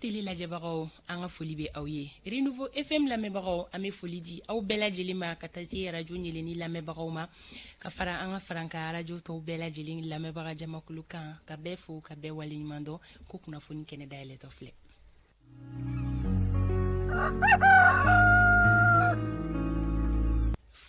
Télé lajɛbagaw, an ka foli bɛ aw ye. Renouveau FM lamɛnbagaw, an bɛ foli di aw bɛɛ lajɛlen ma, ka taa se arajo ɲɛlɛni lamɛnbagaw ma, ka fara an ka faranka arajo tɔw bɛɛ lajɛlen lamɛnbaga jamakulu kan, ka bɛɛ fo, ka bɛɛ waleɲuman dɔn ko kunnafoni kɛnɛ dayɛlɛtɔ filɛ.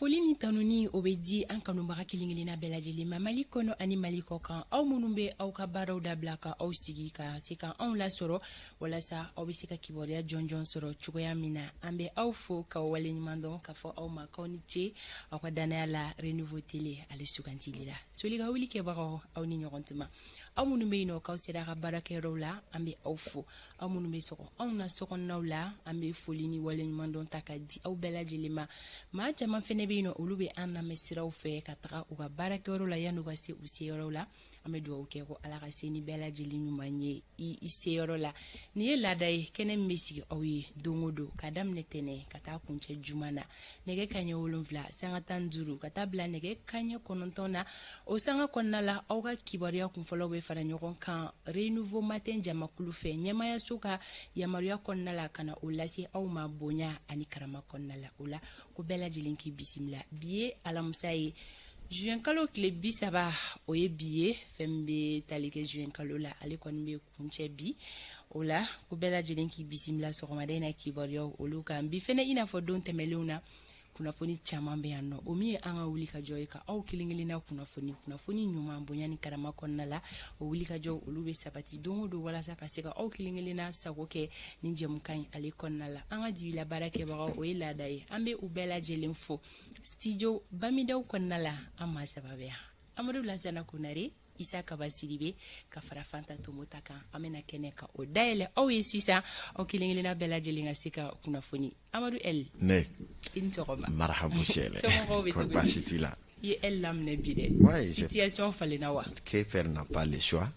Foli ni tanuni, o bɛ di an kanubaga kelen kelenna bɛɛ lajɛlen ma, Mali kɔnɔ ani Mali kɔ kan, aw minnu bɛ aw ka baaraw dabila ka aw sigi ka se ka anw lasɔrɔ walasa aw bɛ se ka kibaruya jɔnjɔn sɔrɔ cogoya min na. An bɛ aw fo k'aw waleɲuman dɔn, k'a fɔ aw ma k'aw ni ce aw ka dannaya la Renouveau Télé ale sugantili la. Soli ka wuli kɛbagaw, aw ni ɲɔgɔn tuma. Aw minnu bɛ yen nɔ k'aw sera ka baarakɛyɔrɔw la, an bɛ aw fo. Aw minnu bɛ sɔgɔ anw na sokɔnɔnaw la, an bɛ foli ni waleɲumandɔn ta ka di aw bɛɛ lajɛlen ma. Maa caman fɛnɛ bɛ yen nɔ, olu bɛ an lamɛn siraw fɛ ka taga u ka baarakɛyɔrɔ la. Yan'u ka se u seyɔrɔw la, an bɛ dugawu kɛ ko Ala ka se ni bɛɛ lajɛlen ɲuman ye i seyɔrɔ la. Nin ye laada ye, kɛnɛ min bɛ sigi aw ye don o don, ka daminɛ tɛnɛ ka taa kuncɛ juma na, nɛgɛ kaɲɛ 7 sanga 15 ka taa bila nɛgɛ kaɲɛ 9 na. O sanga kɔnɔna la, aw ka kibaruya kunfɔlɔw bɛ fara ɲɔgɔn kan Renouveau Matin jamakulu fɛ, ɲɛmayaso ka yamaruya kɔnɔna la, ka na o lase aw ma bonya ani karama kɔnɔna la. O la, ko bɛɛ lajɛlen k'i bisimila. Bi ye alamisa ye, juin kalo tile 30, o ye bi ye. Fɛn min bɛ tali kɛ juin kalo la, ale kɔni bɛ kuncɛ bi. O la, ko bɛɛ lajɛlen k'i bisimila sɔgɔmada in na kibaruyaw olu kan. Bi fɛnɛ, i n'a fɔ don tɛmɛnlenw na, kunnafoni caman bɛ yan nɔ. O min ye an ka wuli ka jɔ ye, ka aw kelen kelenna kunnafoni, kunnafoni ɲuman, bonya ni karama kɔnɔna la. O wuli ka jɔ olu bɛ sabati don o don walasa ka se ka aw kelen kelenna sago kɛ ni jɛmukan in ale kɔnɔna la. An ka dibila baara kɛbagaw, o ye laada ye, an bɛ u bɛɛ lajɛlen fo. Studio Bamidaw kɔnɔna la, an maa saba bɛ yan: Amadu Lasana Konare, Isa Kaba Sidibe, ka fara Fanta Tomota kan. An bɛna kɛnɛ ka o dayɛlɛ aw ye sisan, aw kelen kelenna bɛɛ lajɛlen ka se ka kunnafoni. Amadu L. Ne. I ni sɔgɔma. Marhabu sɛlɛ. Somɔgɔw bɛ cogo di? Baasi t'i la? I ye L laminɛ bi dɛ. Ouais. Situation falenna wa? Que faire n'a pas le choix.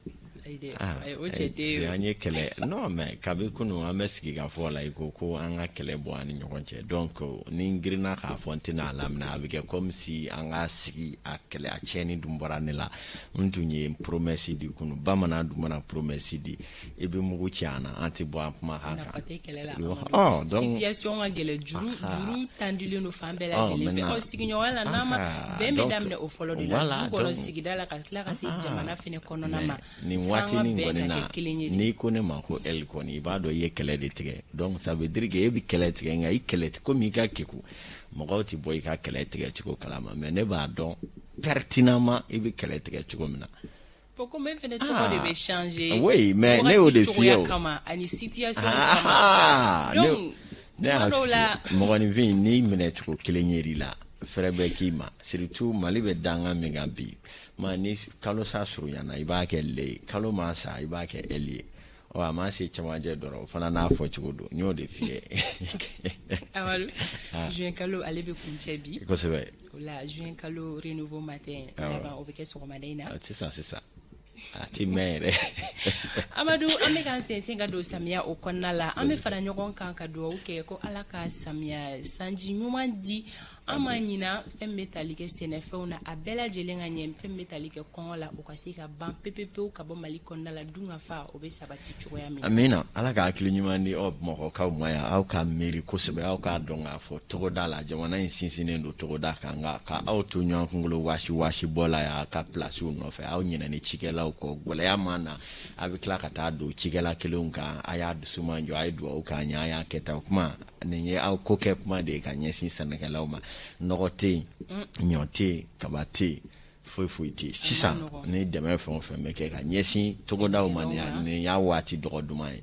Ayi dɛ. Ah, o cɛ tɛ. An ye kɛlɛ, non, mais kabi kunu an bɛ sigi ka fɔ la, i ko ko an ka kɛlɛ bɔ an ni ɲɔgɔn cɛ. Donc ni n girinna k'a fɔ n tɛna a laminɛ, a bɛ kɛ comme si an ka sigi a kɛlɛ, a tiɲɛni dun bɔra ne la. N tun ye promesse di kunu, bamanan dun mana promesse di, i bɛ mugu ci an na, an tɛ bɔ an kumakan kan. Nafa tɛ kɛlɛ la. Oh, donc situation ka gɛlɛn, juru tandilen don fan bɛɛ lajɛlen fɛ. Ɔ, sigiɲɔgɔnya la, n'a ma bɛn bɛ daminɛ o fɔlɔ de la, du kɔnɔ, sigida la, ka tila ka se jamana fɛnɛ kɔnɔna ma. Nin waati nin kɔni na, n'i ko ne ma ko L kɔni, i b'a dɔn i ye kɛlɛ de tigɛ. Donc ça veut dire que e bɛ kɛlɛ tigɛ, nka i kɛlɛ komi i ka keku, mɔgɔw tɛ bɔ i ka kɛlɛ tigɛ cogo kalama, mais ne b'a dɔn pertinemment i bɛ kɛlɛ tigɛ cogo min na. Bon, comme e fɛnɛ tɔgɔ de bɛ changer. Oui, mais ne y'o de f'i ye o. Kama ani situation kama. Donc ne y'a f'i ye, mɔgɔninfin, n'i minɛ cogo kelen yer'i la, fɛrɛ bɛ k'i ma. Surtout Mali bɛ danga min kan bi ma, ni kalo sa surunyana, i b'a kɛ le ye, kalo ma sa, i b'a kɛ L ye. Ɔ, a ma se cɛmancɛ dɔrɔn, o fana n'a fɔ cogo don, n y'o de f'i ye. Amadu, juin kalo ale bɛ kuncɛ bi. Kosɛbɛ. O la, juin kalo Renouveau Matin laban, o bɛ kɛ sɔgɔmada in na. Sisan sisan, a ti mɛn yɛrɛ. Amadu, an bɛ k'an sensen ka don samiya o kɔnɔna la. An bɛ fara ɲɔgɔn kan ka dugawu kɛ ko Ala ka samiya sanji ɲuman di an ma ɲina. Fɛn bɛ tali kɛ sɛnɛfɛnw na, a bɛɛ lajɛlen ka ɲɛ. Fɛn bɛ tali kɛ kɔngɔ la, o ka se ka ban pepepewu ka bɔ Mali kɔnɔna la, dun ka fa o bɛ sabati cogoya min na. Amina. Ala ka hakili ɲuman di aw Bamakɔkaw ma yan. Aw ka miiri kosɛbɛ, aw k'a dɔn k'a fɔ togoda la, jamana in sinsinnen don togoda kan. Nka ka aw to ɲɔgɔn kunkolo waasi waasi bɔ la yan, aw ka pilasiw nɔfɛ, aw ɲinɛni cikɛlaw kɔ. Gɛlɛya ma na, a bɛ tila ka taa don cikɛla kelenw kan. A y'a dusu man jɔ, a ye dugawu k'an ye, a y'a kɛ tan. O kuma nin ye aw ko kɛ kuma de ye ka ɲɛsin sɛnɛkɛlaw ma. Nɔgɔ tɛ yen, ɲɔ tɛ yen, kaba tɛ yen, foyi foyi tɛ yen sisan. Ni dɛmɛ fɛn o fɛn bɛ kɛ ka ɲɛsin togodaw ma, nin y'a waati dɔgɔ duman ye.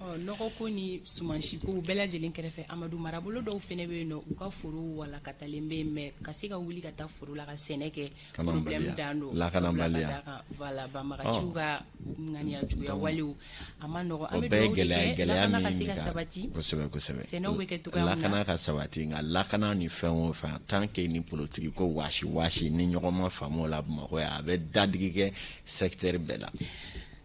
Nɔgɔ ko ni sumansi ko bɛɛ lajɛlen kɛrɛfɛ, Amadu, marabolo dɔw fɛnɛ bɛ yen nɔ, u ka foro walakatalen bɛ yen, mais ka se ka wuli ka taa foro la ka sɛnɛ kɛ, problème dan don. Lakanabaliya. Voilà, banbagaciw ka ŋaniya juguya walew, a ma nɔgɔn. An O bɛ bɛɛ ye dugawu de gɛlɛya kɛ gɛlɛya lakana ka min se ka sabati, kosɛbɛ kosɛbɛ, sɛnɛw bɛ kɛ cogoya min na. Lakana ka sabati, nka lakana ni fɛn o fɛn, tant que ni politiki ko waasi waasi ni ɲɔgɔn ma faamu o la Bamakɔ yan, a bɛ dadigi kɛ secteur bɛɛ la.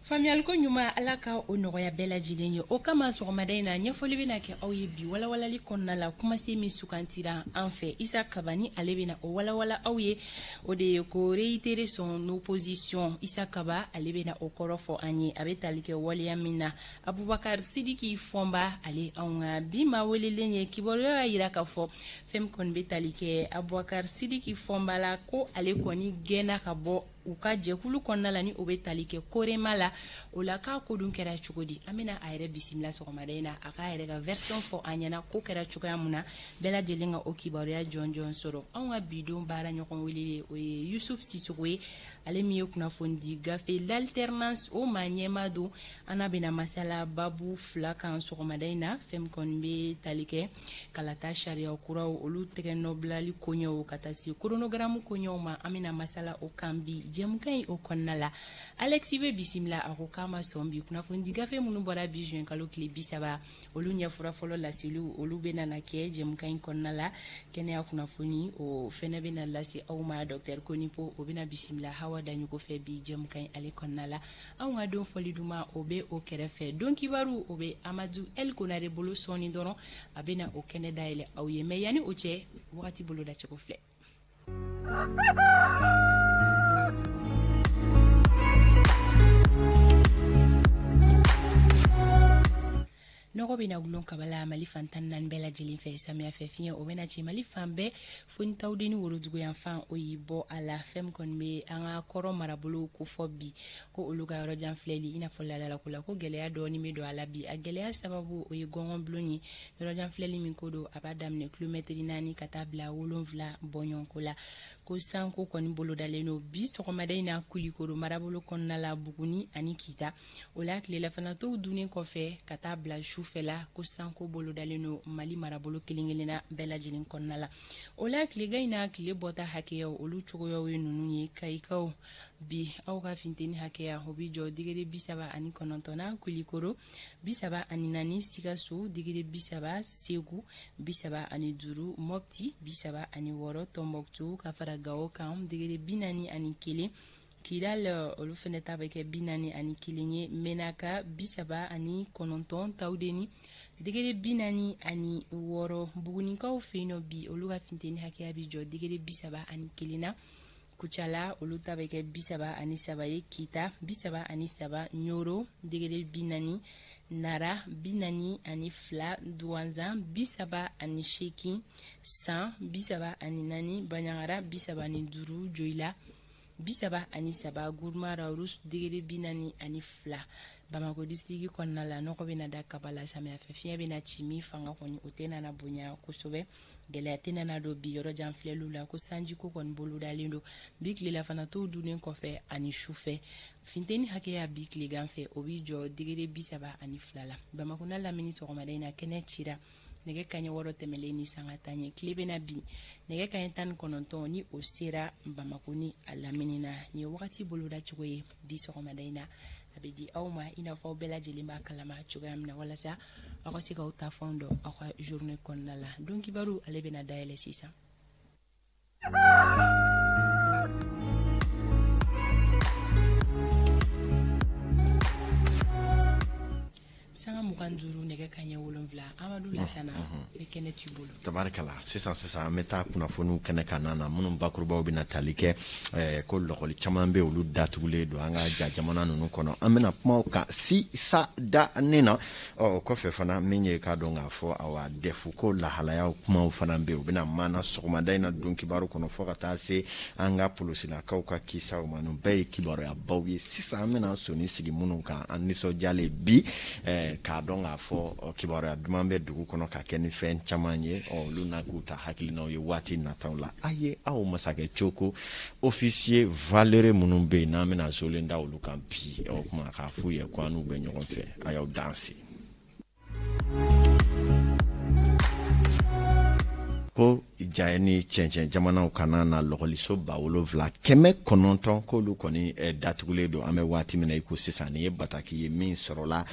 Faamuyaliko ɲuman, Ala ka o nɔgɔya bɛɛ lajɛlen ye. O kama, sɔgɔmada in na, ɲɛfɔli bɛna kɛ aw ye bi walawalali kɔnɔna la. Kumasen min sugantira an fɛ, Isa Kaba ni ale bɛna o walawala aw ye, o de ye ko réitérer son opposition. Isa Kaba, ale bɛna o kɔrɔ fɔ an ye, a bɛ tali kɛ waleya min na. Abubakar Sidiki Fɔnba, ale anw ka bi maa welelen ye, kibaruya y'a yira k'a fɔ fɛn min kɔni bɛ tali kɛ Abubakar Sidiki Fɔnba la, ko ale kɔni gɛnna ka bɔ u ka jɛkulu kɔnɔna la, ni o bɛ tali kɛ Korema la. O la, k'a ko dun kɛra cogo di? An bɛna a yɛrɛ bisimila sɔgɔmada in na, a k'a yɛrɛ ka version fɔ an ɲɛna, ko kɛra cogoya mun na, bɛɛ lajɛlen ka o kibaruya jɔnjɔn sɔrɔ. Anw ka bi don baara ɲɔgɔn wele, o ye Yusuf Sisoko ye, ale min ye kunnafoni gafe L'Alternance o maa ɲɛmaa don. An n'a bɛna masala babu fila kan sɔgɔmada in na: fɛn min kɔni bɛ tali kɛ kalata sariya kuraw, olu tɛgɛ nɔbilali koɲɛw, ka taa se chronogramme koɲɛw ma. An bɛna masala o kan bi jɛmukan in o kɔnɔna la. Alex bɛ bisimila, a ko k'a ma sɔn bi kunnafoni gafe minnu bɔra bi juin kalo tile 30, olu ɲɛfura fɔlɔ laseliw, olu bɛna na kɛ jɛmukan in kɔnɔna la. Kɛnɛya kunnafoni, o fɛnɛ bɛna lase aw ma, docteur Konipo, o bɛna bisimila Hawa Daɲogo fɛ bi jɛmukan in ale kɔnɔna la. Anw ka don fɔli duman, o bɛ o kɛrɛfɛ. Don kibaru, o bɛ Amadu El Konare bolo. Sɔɔni dɔrɔn, a bɛna o kɛnɛ dayɛlɛ aw ye. Mais yanni o cɛ, wagati bolodacogo filɛ. Nɔgɔ bɛna gulon kaba la Mali fan 14 bɛɛ lajɛlen fɛ. Samiya fɛ fiɲɛ, o bɛna ci Mali fan bɛɛ, fo ni Tawudeni woroduguyanfan, o y'i bɔ a la. Fɛn min kɔni bɛ an ka kɔrɔ marabolo kofɔ bi, ko olu ka yɔrɔ jan filɛli, i n'a fɔ ladalako la, ko gɛlɛya dɔɔni bɛ don a la bi. A gɛlɛya sababu, o ye gɔngɔnbulon ye. Yɔrɔjan filɛli min ko don, a b'a daminɛ kilomɛtiri 4 ka taa bila 7 bɔɲɔgɔnko la. Ko sanko kɔni bolodalen don bi sɔgɔmada in na Kulikoro marabolo kɔnɔna la, Buguni ani Kita. O la, tilelafana tow dunnen kɔfɛ ka taa bila sufɛla, ko sanko bolodalen don Mali marabolo kelen kelenna bɛɛ lajɛlen kɔnɔna la. O la, tilegan in na, tile bɔta hakɛyaw, olu cogoyaw ye ninnu ye. Kayikaw, bi aw ka funteni hakɛya, o bi jɔ degré 39 na, Kulikoro 34, Sikaso degré 30, Segu 35, Mɔpti 36, Tɔnbɔkutu ka fara Gawo kan degré 41, Kidal, olu fɛnɛ ta bɛ kɛ 41 ye, Menaka 39, Tawudeni degré 46. Bugunikaw fɛ yen nɔ bi, olu ka funteni hakɛya bɛ jɔ degré 31 na. Kucala, olu ta bɛ kɛ 33 ye, Kita 33, Ɲoro degré 40, Nara 42, Duwanzan 38, San 34, Baɲagara 35, Joyila 33, Guruma Rharous degré 42. Bamako district kɔnɔna la, nɔgɔ bɛna da kaba la. Samiya fɛ fiɲɛ bɛna ci min fanga kɔni, o tɛ nana bonya kosɛbɛ. Gɛlɛya tɛ nana don bi yɔrɔ jan filɛliw la. Ko sanjiko kɔni bolodalen don bi tilelafana tow dunnen kɔfɛ ani sufɛ. Funteni hakɛya bi tilegan fɛ, o b'i jɔ degré 32 la. Bamako n'a lamini, sɔgɔmada in na, kɛnɛ cira nɛgɛ kaɲɛ 6 tɛmɛlen ni sanga 10 ye. Tile bɛna bin nɛgɛ kaɲɛ 19, ni o sera Bamako ni a lamini na. Nin ye wagati bolodacogo ye bi sɔgɔmada in na, a bɛ di aw ma i n'a fɔ aw bɛɛ lajɛlen b'a kalama cogoya min na, walasa aw ka se k'aw ta fɛnw dɔn aw ka journée kɔnɔna la. Don kibaru, ale bɛna dayɛlɛ sisan. Sanga 25, nɛgɛ kaɲɛ 7. Amadu Lasana, bɛ kɛnɛ t'i bolo. Tabarikala. Sisan sisan, an bɛ taa kunnafoniw kɛnɛ kan na minnu bakurubaw bɛna tali kɛ ko lɔkɔli caman bɛ, olu datugulen don an ka ja jamana ninnu kɔnɔ. An bɛna kuma o kan si sa da ne na. Ɔ, o kɔfɛ fana, min ye k'a dɔn k'a fɔ, awa, DEF ko lahalayaw kumaw fana bɛ yen, u bɛna maana sɔgɔmada in na don kibaru kɔnɔ, fo ka taa se an ka polosilakaw ka kisaw ma. Ninnu bɛɛ ye kibaruyabaw ye sisan, an bɛna sɔnni sigi minnu kan. An nisɔndiyalen bi k'a dɔn k'a fɔ kibaruya duman bɛ dugu kɔnɔ ka kɛ ni fɛn caman ye. Ɔ, olu n'a k'u ta hakilinaw ye waati nataw la. A ye aw masakɛ coko officier valeureux minnu bɛ yen, n'an bɛna zolen da olu kan bi, o tuma k'a f'u ye ko an n'u bɛ ɲɔgɔn fɛ. A y'aw danse ko ja ni cɛncɛn jamanaw kana na lɔgɔliso 7900, k'olu kɔni datugulen don an bɛ waati min na i ko sisan. Nin ye bataki ye min sɔrɔla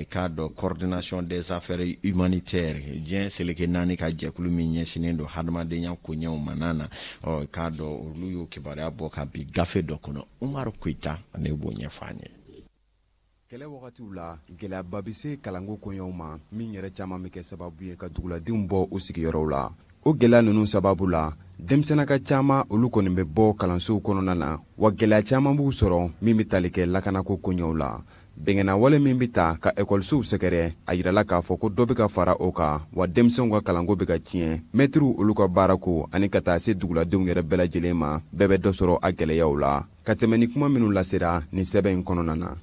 k'a dɔn Coordination des affaires humanitaires, diɲɛ seleke naani ka jɛkulu min ɲɛsinnen don hadamadenya koɲɛw ma na na. Ɔ, k'a dɔn olu y'o kibaruya bɔ ka bi gafe dɔ kɔnɔ. Umaru Koyita, ale b'o ɲɛfɔ an ye. Kɛlɛ wagatiw la, gɛlɛyaba bɛ se kalanko koɲɛw ma, min yɛrɛ caman bɛ kɛ sababu ye ka duguladenw bɔ u sigiyɔrɔw la. O gɛlɛya ninnu sababu la, denmisɛnnaka caman olu kɔni bɛ bɔ kalansow kɔnɔna na, wa gɛlɛya caman b'u sɔrɔ min bɛ tali kɛ lakanako koɲɛw la. Bɛngɛnawale min bɛ ta ka ekɔlisow sɛgɛrɛ, a yirala k'a fɔ ko dɔ bɛ ka fara o kan, wa denmisɛnw ka kalanko bɛ ka tiɲɛ, mɛtiriw olu ka baarako ani ka taa se duguladenw yɛrɛ bɛɛ lajɛlen ma, bɛɛ bɛ dɔ sɔrɔ a gɛlɛyaw la ka tɛmɛ ni kuma minnu lasera nin sɛbɛn in kɔnɔna na.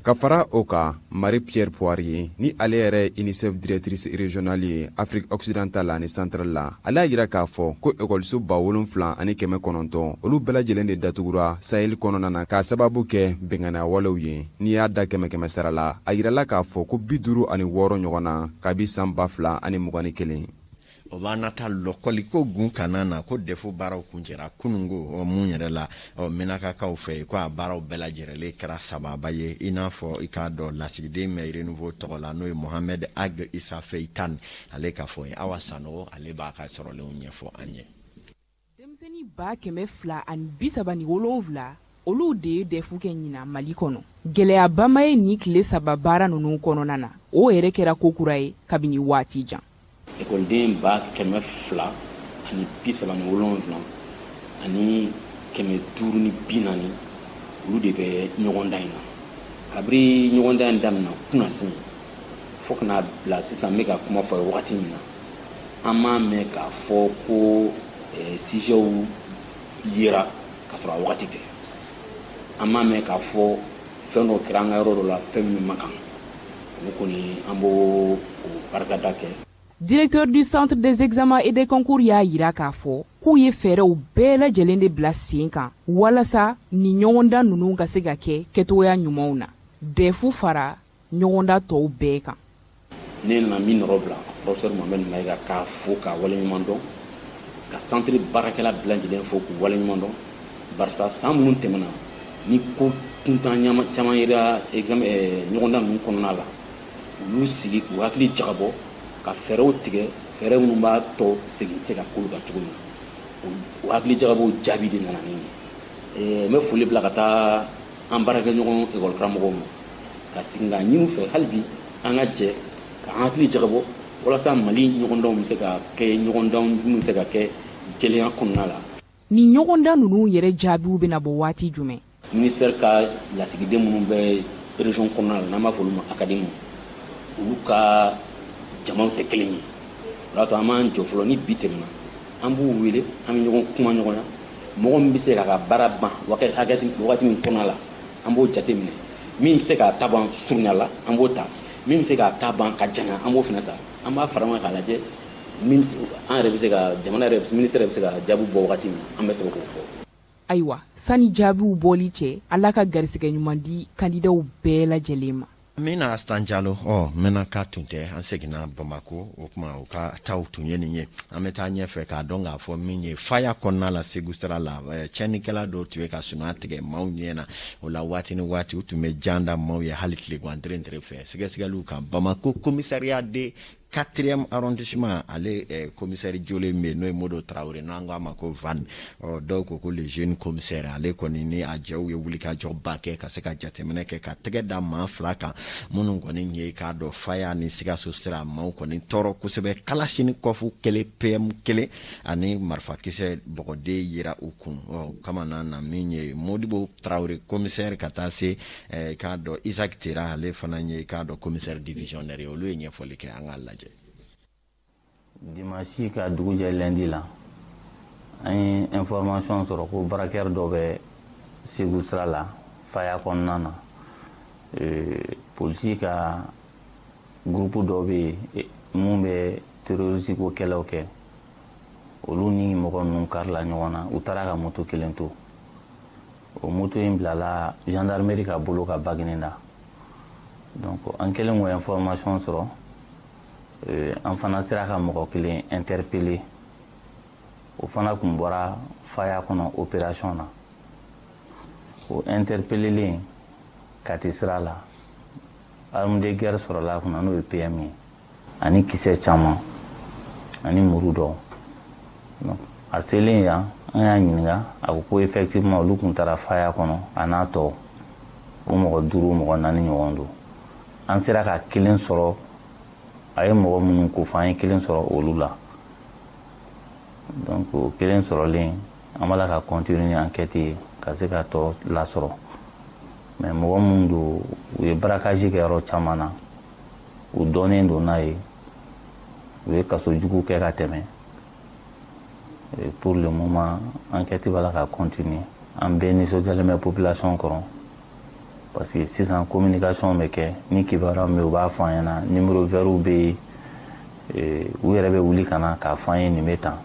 Ka fara o kan, Marie Pierre Poirier, ni ale yɛrɛ ye UNICEF directrice régionale ye Afrique occidentale ani centrale la, ale y'a jira k'a fɔ ko ekɔliso 7900, olu bɛɛ lajɛlen de datugura Sahel kɔnɔna na k'a sababu kɛ bɛnkanawalew ye. N'i y'a da kɛmɛ kɛmɛ sara la, a yirala k'a fɔ ko 56 ɲɔgɔn na kabi san 2021. O b'an na taa lɔkɔliko gun kana na ko dɛfu baaraw kuncɛra kunungo ɔ mun yɛrɛ la ɔ menakakaw fɛ yen ko a baaraw bɛɛ lajɛrɛlen kɛra sababa ye. I n'a fɔ i k'a dɔn lasigiden bɛ Renouveau tɔgɔ la, n'o ye Mohamed Ag Isa Feitan, ale ka fɔ ye. Awa Sanogo, ale b'a ka sɔrɔlenw ɲɛfɔ an ye. Denmisɛnnin 237, olu de ye dɛfu kɛ ɲinan Mali kɔnɔ. Gɛlɛyaba ma ye nin tile 3 baara ninnu kɔnɔna na. O yɛrɛ kɛra ko kura ye kabini waati jan. Ekɔliden 237,540, olu de bɛ ɲɔgɔndan in na. Kabiri ɲɔgɔndan in daminɛ kunasini fo ka n'a bila sisan, n bɛ ka kuma fɔ a ye wagati min na, an m'a mɛn k'a fɔ ko sujetw yera k'a sɔrɔ a wagati tɛ. An m'a mɛn k'a fɔ fɛn dɔ kɛra an ka yɔrɔ dɔ la, fɛn min man kan. O kɔni, an b'o o barikada kɛ. Directeur du centre des examens et des concours y'a yira k'a fɔ k'u ye fɛɛrɛw bɛɛ lajɛlen de bila sen kan walasa ni ɲɔgɔndan ninnu ka se ka kɛ kɛcogoya ɲumanw na, dɛfu fara ɲɔgɔnda tɔw bɛɛ kan. Ne nana min nɔrɔ bila professeur Mohamed Mayiga k'a fo k'a waleɲuman dɔn, ka centre baarakɛla bɛɛ lajɛlen fo k'u waleɲuman dɔn, barisa san minnu tɛmɛna ni ko kuntan caman yera examen ɲɔgɔndan ninnu kɔnɔna la, u y'u sigi k'u hakili jagabɔ ka fɛɛrɛw tigɛ, fɛɛrɛ minnu b'a tɔ segin tɛ se ka k'olu kan cogo min na. O hakili jagabɔw jaabi de nana ni ye. N bɛ foli bila ka taa an baarakɛɲɔgɔn ekɔli karamɔgɔw ma, ka segin k'a ɲini u fɛ hali bi an ka jɛ k'an hakili jagabɔ walasa Mali ɲɔgɔndanw bɛ se ka kɛ ɲɔgɔndanw minnu bɛ se ka kɛ jɛlenya kɔnɔna la. Ni ɲɔgɔndan ninnu yɛrɛ jaabiw bɛna bɔ waati jumɛn? Ministère ka lasigiden minnu bɛ région kɔnɔna la, n'an b'a fɔ olu ma académie, olu ka jamaw tɛ kelen ye. O y'a to an b'an jɔ fɔlɔ. Ni bi tɛmɛna, an b'u wele, an bɛ ɲɔgɔn kuma ɲɔgɔn na. Mɔgɔ min bɛ se k'a ka baara ban wagati min kɔnɔna la, an b'o jate minɛ. Min bɛ se k'a ta ban surunya la, an b'o ta. Min bɛ se k'a ta ban ka janya, an b'o fana ta. An b'a fara ɲɔgɔn kan k'a lajɛ min an yɛrɛ bɛ se ka jamana yɛrɛ, ministère yɛrɛ bɛ se ka jaabi bɔ wagati min na, an bɛ sɔrɔ k'o fɔ. Ayiwa, sani jaabiw bɔli cɛ, Ala ka garisɛgɛ ɲuman di kandidaw bɛɛ lajɛlen ma. Mina Astan Jalo, ɔ Menaka tun tɛ. An seginna Bamako. O kuma, u ka taw tun ye nin ye. An bɛ taa ɲɛfɛ k'a dɔn k'a fɔ min ye faya kɔnɔna la, Segu sira la, tiɲɛnikɛla dɔw tun ye ka sunan tigɛ maaw ɲɛ na. O la, waati ni waati, u tun bɛ jan da maaw ye hali tilegan terentere fɛ. Sɛgɛsɛgɛliw kan, Bamako commissariat de quatrième arrondissement, ale commissaire jolen bɛ yen, n'o ye Modo Tarawele, n'an ko a ma ko Van, ɔ dɔw ko ko le jeune commissaire. Ale kɔni ni a jɛw ye wulikajɔba kɛ ka se ka jateminɛ kɛ ka tɛgɛ da maa fila kan minnu kɔni ye k'a dɔn Faya ni Sikaso sira maaw kɔni tɔɔrɔ kosɛbɛ. Kalachnikov kelen, PM kelen ani marifakisɛ bɔgɔden yira u kun. Ɔ kama na min ye Modibo Tarawele commissaire, ka taa se k'a dɔn Isaac Tera, ale fana ye k'a dɔn commissaire divisionnaire ye, olu ye ɲɛfɔli kɛ. An k'a lajɛ. Dimanche ka dugu jɛ lundi la, an ye information sɔrɔ ko braqueur dɔ bɛ Segu sira la, Faya kɔnɔna na. Polisi ka groupe dɔ bɛ yen mun bɛ terroriste ko kɛlɛw kɛ, olu ni mɔgɔ ninnu karila ɲɔgɔn na. U taara ka moto kelen to. O moto in bilala gendarmerie ka bolo ka Bagineda. Donc an kɛlen k'o information sɔrɔ, an fana sera ka mɔgɔ kelen interpeller. O fana kun bɔra Faya kɔnɔ opération na. O interpellelen Kati sira la, arme de guerre sɔrɔla a kunna, n'o ye PM ye, ani kisɛ caman ani muru dɔw. Donc a selen yan, an y'a ɲininka, a ko ko effectivement olu kun taara Faya kɔnɔ a n'a tɔw. O mɔgɔ 5, mɔgɔ 4 ɲɔgɔn don. An sera ka kelen sɔrɔ, a ye mɔgɔ minnu ko fɔ, an ye kelen sɔrɔ olu la. Donc o kelen sɔrɔlen, an b'a la ka continuer ni enquête ye ka se ka tɔ lasɔrɔ. Mais mɔgɔ minnu don, u ye braquage kɛ yɔrɔ caman na, u dɔnnen don n'a ye, u ye kaso jugu kɛ ka tɛmɛ. Et pour le moment, enquête b'a la ka continuer. An bɛɛ nisɔndiyalen bɛ population kɔrɔ, parce que sisan communication bɛ kɛ ni kibaruya min ye, u b'a fɔ an ɲɛna, numéro vert bɛ yen, u yɛrɛ bɛ wuli ka na k'a fɔ an ye nin bɛ tan.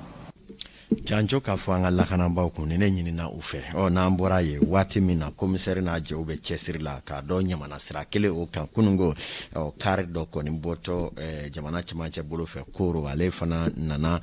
Janjo k'a fɔ an ka lakanabaaw kun ni ne ɲinina u fɛ. Ɔ, n'an bɔra yen, waati min na komisɛri n'a jɛw bɛ cɛsiri la k'a dɔn ɲamana sira kelen o kan kununko, ɔ, kari dɔ kɔni bɔtɔ jamana cɛmancɛ bolo fɛ Koro, ale fana nana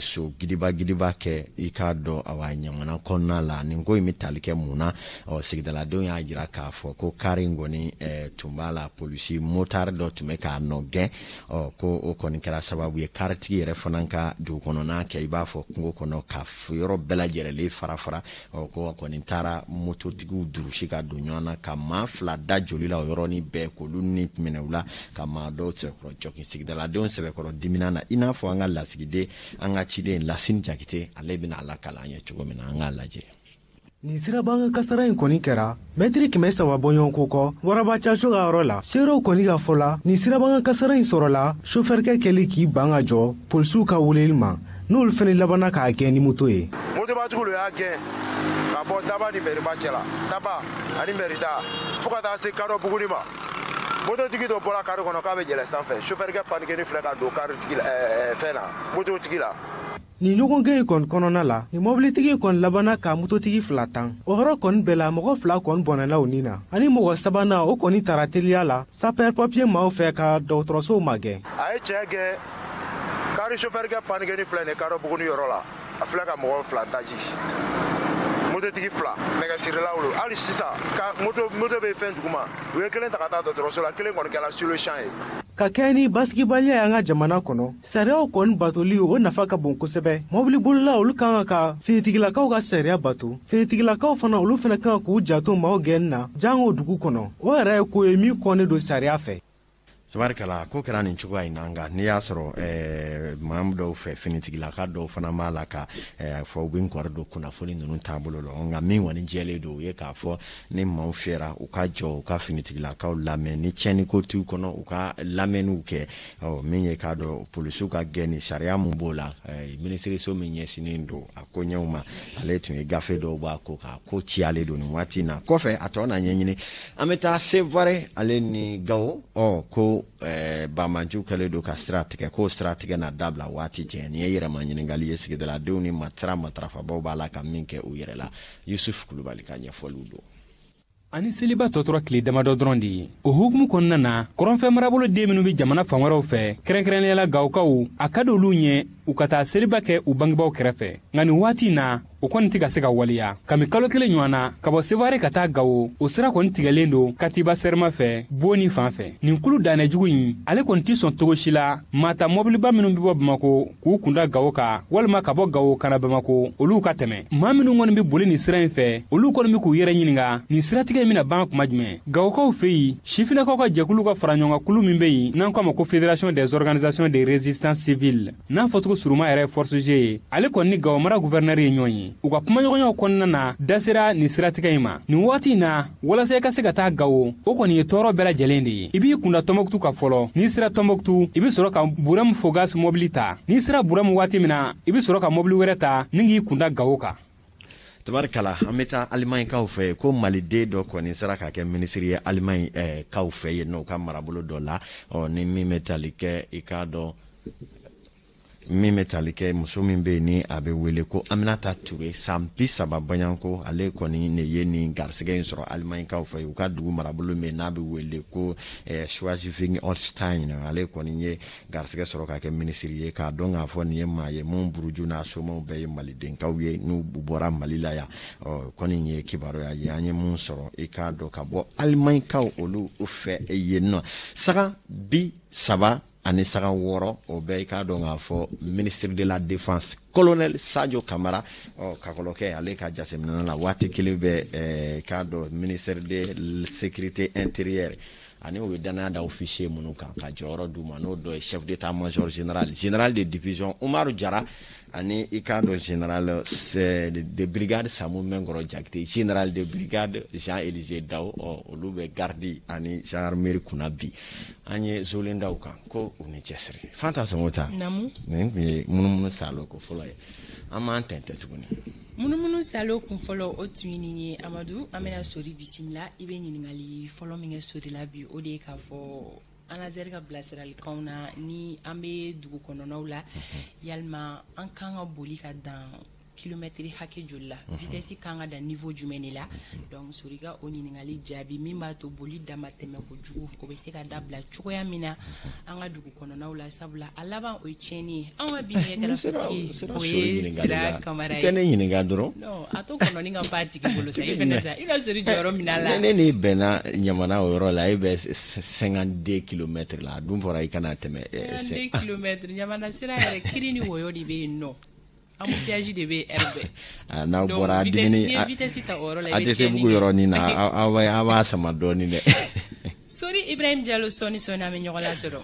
so gidiba gidiba kɛ, i k'a dɔn, awa, ɲamana kɔnɔna la. Nin ko in bɛ tali kɛ mun na? Ɔ, sigidaladenw y'a jira k'a fɔ ko kari in kɔni tun b'a la, polisi motari dɔ tun bɛ k'a nɔ gɛn. Ɔ, ko o kɔni kɛra sababu ye karitigi yɛrɛ fana ka dugu kɔnɔna kɛ i b'a fɔ kungo kɔnɔ, ka yɔrɔ bɛɛ lajɛlen fara fara. Ɔ, ko kɔni taara mototigiw durusi ka don ɲɔgɔn na, ka maa 2 da joli la o yɔrɔnin bɛɛ, k'olu ni minɛ u la, ka maa dɔw sɛbɛkɔrɔ jɔki. Sigidaladenw sɛbɛkɔrɔ dimina na, i n'a fɔ an ka lasigiden, an ka ciden Lasini Jakite, ale bɛna a lakala an ye cogo min na, an k'a lajɛ. Nin sirabakan kasara in kɔni kɛra mɛtiri 300 bɔɲɔgɔnko kɔ Waraba Caco ka yɔrɔ la. Seerew kɔni ka fɔ la, nin sirabakan kasara in sɔrɔla sofɛrikɛ kɛli k'i ban ka jɔ polisiw ka weleli ma, n'olu fɛnɛ labanna k'a gɛn ni moto ye. Motobatigiw y'a gɛn ka bɔ Daba ni Mɛriba cɛ la, Daba ani Mɛrida, fo ka taa se Kadɔ Buguni ma. Mototigi dɔ bɔra kari kɔnɔ k'a bɛ yɛlɛ sanfɛ, sofɛrikɛ panikɛni filɛ ka don karitigi la, fɛn na, mototigi la. Nin ɲɔgɔngɛn in kɔni kɔnɔna la, nin mobilitigi kɔni labanna ka mototigi 2 tan. O yɔrɔ kɔni bɛɛ la, mɔgɔ 2 kɔni bɔnɛna u ni na, ani mɔgɔ sabanan, o kɔni tara teliya la sapeur pompier maaw fɛ ka dɔgɔtɔrɔsow magɛn. A ye cɛ gɛn, kari sofɛrikɛ panikɛni filɛ nin Kadɔ Buguni yɔrɔ la, a filɛ ka mɔgɔ 2 daji, mototigi 2, nɛgɛsirilaw don. Hali sisan ka moto bɛ fɛn duguma, u ye kelen ta ka taa dɔgɔtɔrɔso la, kelen kɔni kɛra sur le champ ye. Ka kɛɲɛ ni basigibaliya y'an ka jamana kɔnɔ, sariyaw kɔni batoli o nafa ka bon kosɛbɛ. Mɔbilibolila olu kan ka finitigilakaw ka sariya bato, finitigilakaw fana olu fana kan k'u janto maaw gɛnni na jango dugu kɔnɔ. O yɛrɛ ye ko ye min kɔnnen don sariya fɛ. Tabarikala, ko kɛra nin cogoya in na, nka n'i y'a sɔrɔ maa dɔw fɛ, finitigilaka dɔw fana b'a la ka fɔ u bɛ n kɔrɔ don kunnafoni ninnu taabolo la. Nka min kɔni jɛlen don, o ye k'a fɔ ni maaw fiyɛra, u ka jɔ, u ka finitigilakaw lamɛn, ni tiɲɛniko t'u kɔnɔ, u ka lamɛnniw kɛ. Ɔ, min ye k'a dɔn polisiw ka gɛnni sariya mun b'o la, minisiriso min ɲɛsinnen don a ko ɲɛw ma, ale tun ye gafe dɔw b'a ko k'a ko ciyalen don nin waati in na. Kɔfɛ a tɔ na ɲɛɲini, an bɛ taa Sevare ale ni Gawo. Ɔ, ko banbaanciw kɛlen don ka sira tigɛ, k'o sira tigɛ na dabila waati cɛ. Nin ye yɛrɛma ɲininkali ye sigidaladenw ni matara matarafabaw b'a la ka min kɛ u yɛrɛ la. Yusuf Kulubali ka ɲɛfɔliw don. Ani seliba tɔ tora tile damadɔ dɔrɔn de ye. O hukumu kɔnɔna na, kɔrɔnfɛ marabolo den minnu bɛ jamana fan wɛrɛw fɛ, kɛrɛnkɛrɛnnenya la Gawukaw, a ka di olu ɲɛ u ka taa seliba kɛ u bangebaaw kɛrɛfɛ. Nka nin waati in na, o kɔni tɛ ka se ka waleya. Kami kalo 1 ɲɔgɔn na, ka bɔ Sevare ka taa Gawo, o sira kɔni tigɛlen don Katiba Sɛrima fɛ, Boni fan fɛ. Nin kulu danɛjugu in, ale kɔni tɛ sɔn cogo si la maa ta mɔbiliba minnu bɛ bɔ Bamako k'u kunda Gawo kan, walima ka bɔ Gawo ka na Bamako, olu ka tɛmɛ. Maa minnu kɔni bɛ boli nin sira in fɛ, olu kɔni bɛ k'u yɛrɛ ɲininka nin siratigɛ in bɛna ban kuma jumɛn. Gawokaw fɛ yen, sifinnakaw ka jɛkulu ka fara ɲɔgɔn kan kulu min bɛ yen n'an k'a ma ko Fédération des organisations de résistance civile, n'a fɔcogo suruma yɛrɛ ye Force G ye, ale kɔni ni Gawo mara gouverneur ye ɲɔgɔn ye. U ka kumaɲɔgɔnyaw kɔnɔna na, da sera nin siratigɛ in ma. Nin waati in na, walasa i ka se ka taa Gawo, o kɔni ye tɔɔrɔ bɛɛ lajɛlen de ye. I b'i kunda Tɔnbɔkutu kan fɔlɔ. N'i sera Tɔnbɔkutu, i bɛ sɔrɔ ka Burɛmu Fogas mɔbili ta. N'i sera Burɛmu waati min na, i bɛ sɔrɔ ka mɔbili wɛrɛ ta ni k'i kunda Gawo kan. Tabarikala, an bɛ taa Alimaɲi kaw fɛ, ko maliden dɔ kɔni sera ka kɛ minisiri ye Alimaɲi kaw fɛ yen n'o ka marabolo dɔ la. Ɔ, ni min bɛ tali kɛ, i k'a dɔn, min bɛ tali kɛ muso min bɛ yen ni a bɛ wele ko Aminata Ture, san 30 baɲanko, ale kɔni de ye nin garisɛgɛ in sɔrɔ Alimaɲikaw fɛ. U ka dugu marabolo min n'a bɛ wele ko Schleswig-Holstein, ale kɔni ye garisɛgɛ sɔrɔ ka kɛ minisiri ye. K'a dɔn k'a fɔ nin ye maa ye mun buruju n'a somaw bɛɛ ye malidenkaw ye, n'u bɔra Mali la yan. Ɔ, kɔni ye kibaruya ye an ye mun sɔrɔ, i k'a dɔn, ka bɔ Alimaɲikaw olu fɛ yen nɔ. Saga 30. ani sanga 6, o bɛɛ i k'a dɔn k'a fɔ ministre de la défense colonel Sadio Camara, ɔ kakɔlɔkɛ, ale ka jateminɛ la, waati kelen bɛ, i k'a dɔn, ministre de sécurité intérieure, ani o ye danaya da officier minnu kan ka jɔyɔrɔ d'u ma, n'o dɔ ye chef d'état-major général, général de division Umaru Jara, ani i k'a dɔn général de brigade Samu Mɛnkɔrɔ Jakite, général de brigade Jean Élisée Dao. Ɔ olu bɛ garde ani gendarmerie kunna. Bi an ye zolen daw kan ko u ni cɛsiri. Fanta Sɔngɔ ta nin tun ye munumunu salo ko fɔlɔ ye. An m'an tɛntɛn tuguni. Munumunu salo kun fɔlɔ, o tun ye nin ye. Amadu, an bɛna Sori bisimila. I bɛ ɲininkali fɔlɔ min kɛ Sori la bi, o de ye k'a fɔ ANASER ka bilasiralikanw na, ni an bɛ dugu kɔnɔnaw la, yalima an kan ka boli ka dan kilomɛtiri hakɛ joli la? Vitesse kan ka dan niveau jumɛn de la? Donc Sori ka o ɲininkali jaabi min b'a to boli dama tɛmɛ kojugu, o bɛ se ka dabila cogoya min na an ka dugu kɔnɔnaw la, sabula a laban o ye tiɲɛni ye. Anw ka bi nɛgɛ kɛrɛfɛtigi, o ye Sira Kamara ye. I tɛ ne ɲininka dɔrɔn. Non, a to kɔnɔni ka pan a tigi bolo sa. I fɛnɛ sa, i ka Sori jɔyɔrɔ minɛ a la. Ne n'i bɛnna ɲamana o yɔrɔ la, e bɛ 52 kilomètres la. A dun fɔra i kana tɛmɛ. 52 kilomètres, ɲamana sira yɛrɛ, kiri ni wɔyɔ de bɛ yen nɔ, embouteillage de bɛ heure bɛɛ. N'aw bɔra dumuni vitesse ta o yɔrɔ la, i bɛ a tɛ se bugu yɔrɔnin na, aw b'a sama dɔɔnin dɛ. Sori Ibrahim Jalo, sɔɔni sɔɔni an bɛ ɲɔgɔn lasɔrɔ.